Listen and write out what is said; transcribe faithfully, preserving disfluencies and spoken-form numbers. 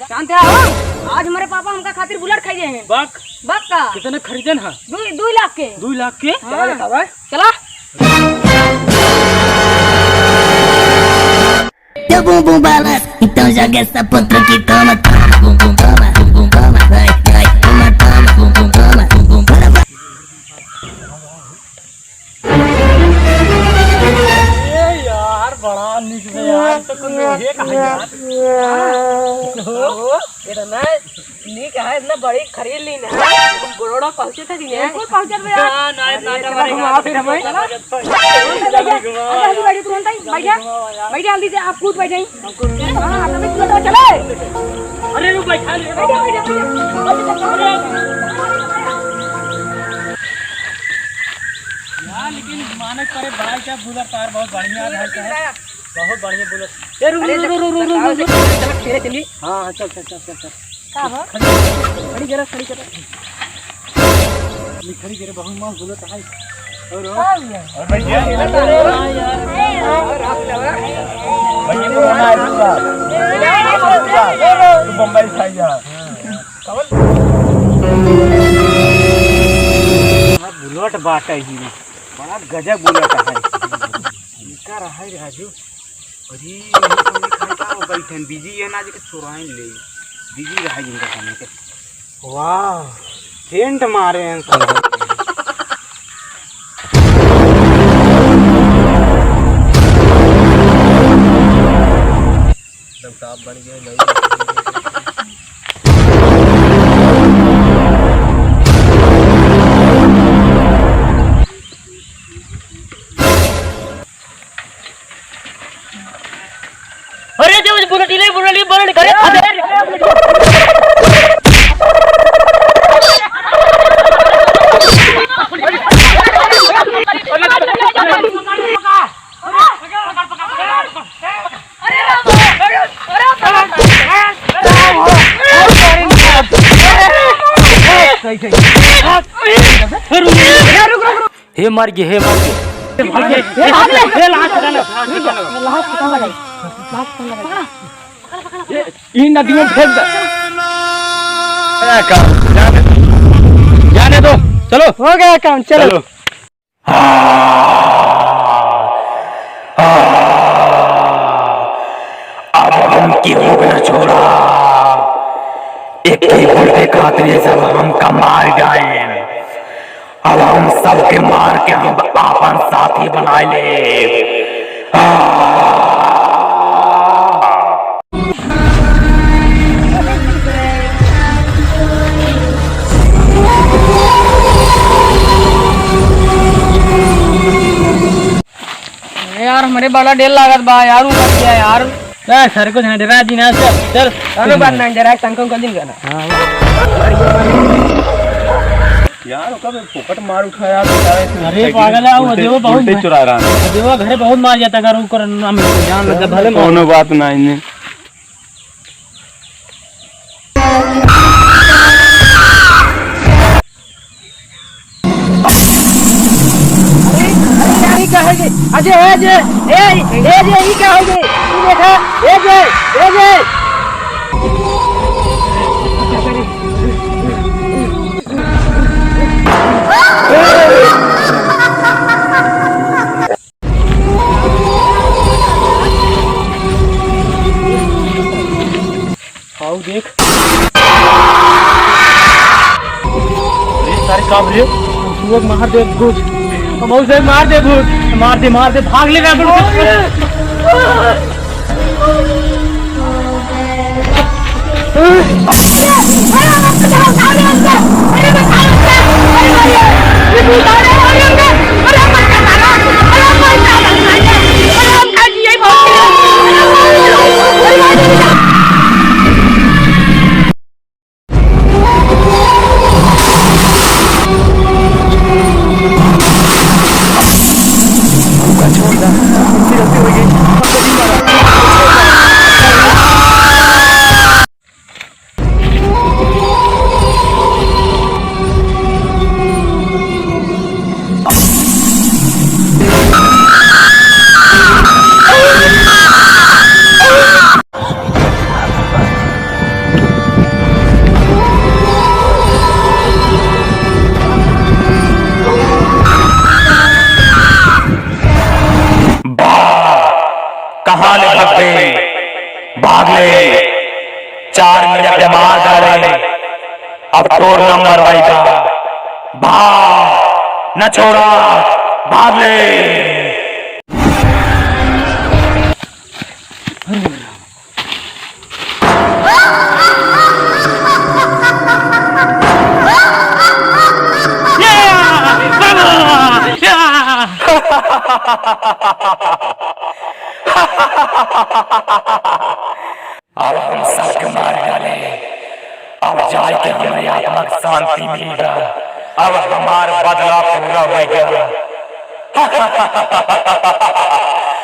शांत रहो। आज हमरे पापा हमका खातिर बुलेट खरीदे हैं। बक। बक का? कितने खरीदन है? दो, दो लाख के। दो लाख के? हाँ। चला, चला। Teu bumbum balança, então joga essa potranquitona, toma, bumbum, toma, bumbum, toma, vai, vai, toma, toma, bumbum, toma, bumbum, toma. ए यार, बड़ा नीक बे यार, तो कुल लोहे का है यार। हाँ, ये तो ना नीक है, इतना बड़ी खरीद ली ना। हम बड़ोड़ा पहुँचे थे कि नहीं? बिल्कुल पहुँचत बे यार। हाँ, ना, अरे, ना, चलो, ना, घुमाओ फिर हमें। चलो, चलो। जल्दी घुमाओ। आजा, आजा, बैठो, तुरंत आई, बैठ जा। जल्दी घुमाओ यार। बैठ जा, जल्दी से, आप कूद बैठ जाइए। हाँ, हाँ, तभी तुरंत चले। अरे, वो बैठा ले। बैठ जा, बैठ जा, बैठ जा। यार, लेकिन मानक करे भाई, क्या बुलेट कार बहुत बढ़िया है, बहुत बढ़िया बुलेट। ए, रुक, अरे, रुक, रुक, रुक, रुक, बताओ, रुक, रुक। चलो, चलो, चली। हाँ, हाँ, चल, चल, चल, चल, चल। का हो? खड़ी, खड़ी करा, खड़ी करा। नहीं, खड़ी करे, बहुत मस्त बुलेट है। और, और? का हुआ? और भैया? भैया को मना है पूरा। तू बम्बई खाई जा। बुलेट बाटे ही, बड़ा गजब बुलेट है। इनका रहा है राजू। अरे, ये तो नहीं खाई का हो बैठन, बिजी है ना, जेके चुराइन ले। बिजी रहा जिनका सामने के। वाह, सेंट मारे हैं सब। एकदम साफ बन गए, नई। अरे देव, बुलेट ले, बुलेट ले, बुलेट करे। हे मर गए, हे मर गए। हे, लाश हटाना, लाश हटाना। लाश हटाना, लाश हटाना। ये, ई नदी में फेंक दे। गया काम, जाने, जाने दो, चलो। हो गया काम, चलो। चलो। अब हम केहू के न छोड़ा। एक ही बुढ़े खातिर सब हमका मार डाइन। अब हम सबके मार के हम आपन साथी बनाए ले। अरे यार, हमरे बड़ा डर लागत बा यार, ऊपर से यार। ए, सर को ना डरा दी ना, चल, चल। कोनो बात ना, डरा, तंग को दिन करना। हाँ। यार, ओकर फोकट मार उठा यार, बेचारा इतने अरे साइकिल पागल है, वो उल्टे, देवो बहुत उल्टे मार-, चुरा रहा है। देवो घरे बहुत मार जाता, अगर ओकर नाम जान लगा, भले मार। कोनो बात ना इन्हें। अरे, अरे, अरे, का हो गए? अजय, अजय, ए, ए, अजय, ई का हो गए? तू देखा, ए, अजय, ए, अजय। आओ देख। अरे सारे काम रे। हम सुबह मार दे भूत। हम उसे मार दे भूत। मार दे, मार दे, भाग ले रहा भूत। कहाँ ले भगबे? भाग ले, चार मिनट में मार डाले। अब तोर नंबर आइगा। भाग, न छोड़ा, भाग ले। अब हम सबके मार डाले। अब जाए के हमरे आत्मा के शांति मिलेगा। अब हमार बदला पूरा होइगा।